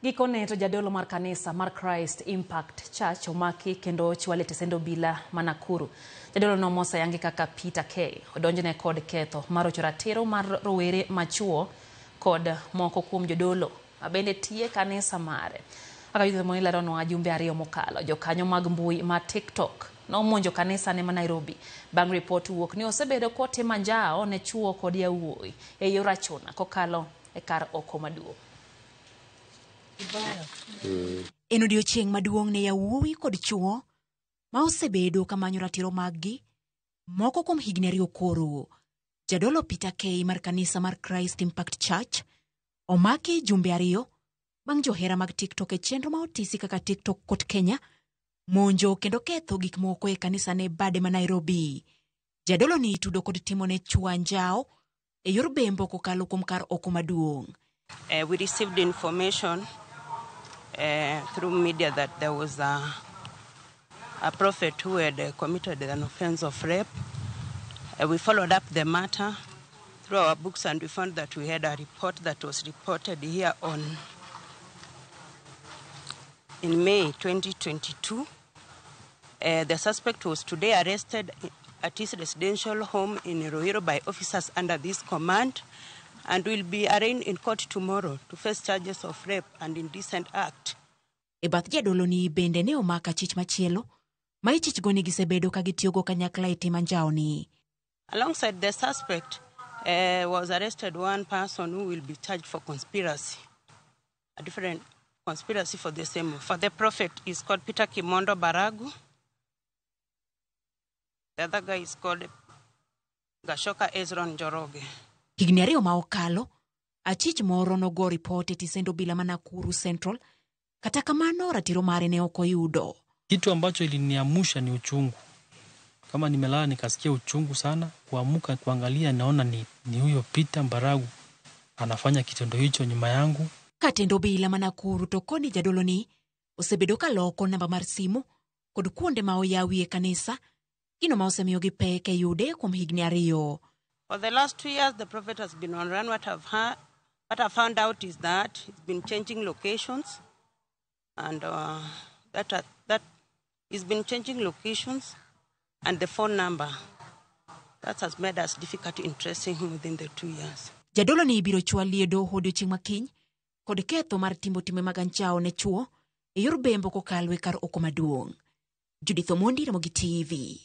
Gikone to jadolo mar kanisa mar Christ Impact Church omaki kendo ochwal e tesend obila ma Nakuru. Jadolo no moseyangi kaka Peter K odonjne kod ketho mar rocho ratiro mar rowere machuo kod moko kuom jodolo mabende tiye kanisa mare. Kaka Judith Omondi leronwa jumbe ariyo mokalo, jokanyo mag mbui mar TikTok nomonjo kanisa ne ma Nairobi bang' ripot wuok ni osebedo kotimo anjawo ne chuo kod yawuoyi e yor achuna kokalo e kar oko maduong'. En odiochieng' maduong' ne yawuowi kod chuo ma osebedo ka manyo ratiro maggi moko kuom higni ariyo koro. Jadolo Peter Kay mar kanisa mar Christ Impact Church omaki jumbe ariyo bang' johera mag TikTok e chenro ma otisi kaka TikTok Court Kenya monjo kendo ketho gik moko e kanisa ne bade ma Nairobi. Jadolo ni itudo kod timo ne chuo anjawo e yor bembo kokalo kuom kar oko maduong'. We received information through media that there was a prophet who had committed an offense of rape. We followed up the matter through our books and we found that we had a report that was reported here on in May 2022. The suspect was today arrested at his residential home in Ruiru by officers under this command and will be arraigned in court tomorrow to face charges of rape and indecent act. E bath jadolo ni bende ne omak achich machielo ma ichichgo ni gisebedo ka gitiyogo kanyakla e timo anjawoni. Alongside the suspect was arrested one person who will be charged for conspiracy, a different conspiracy for the same. For the prophet is called Peter Kimondo Baragu. The other guy is called Gashoka Ezron Njoroge. Higni ariyo ma okalo, achich moro nogo ripot e tisend obila ma Nakuru Central, kata kamano ratiro mare ne ok oyudo. Kitu ambacho iliniamusha ni uchungu. Kama nimelala nikasikia uchungu sana, kuamuka kuangalia naona ni huyo Peter Mbaragu anafanya kitendo hicho nyuma yangu. Ka tend obila ma Nakuru to koni jadolo ni osebedo ka loko namba mar simu kod kuonde ma oyawi e kanisa, gino ma osemiyogi pek e yude kuom higni ariyo. For the last 2 years, the prophet has been on run. What I've found out is that he's been changing locations, and that he's been changing locations and the phone number. That has made us difficult in tracing him within the 2 years. Jadolo ni ibiro chwali e doho odiochieng' ma kiny kod ketho mar timo timbe mag anjawo ne chuo e yor bembo kokalo e kar oko maduong'. Judith Omondi, Ramogi TV.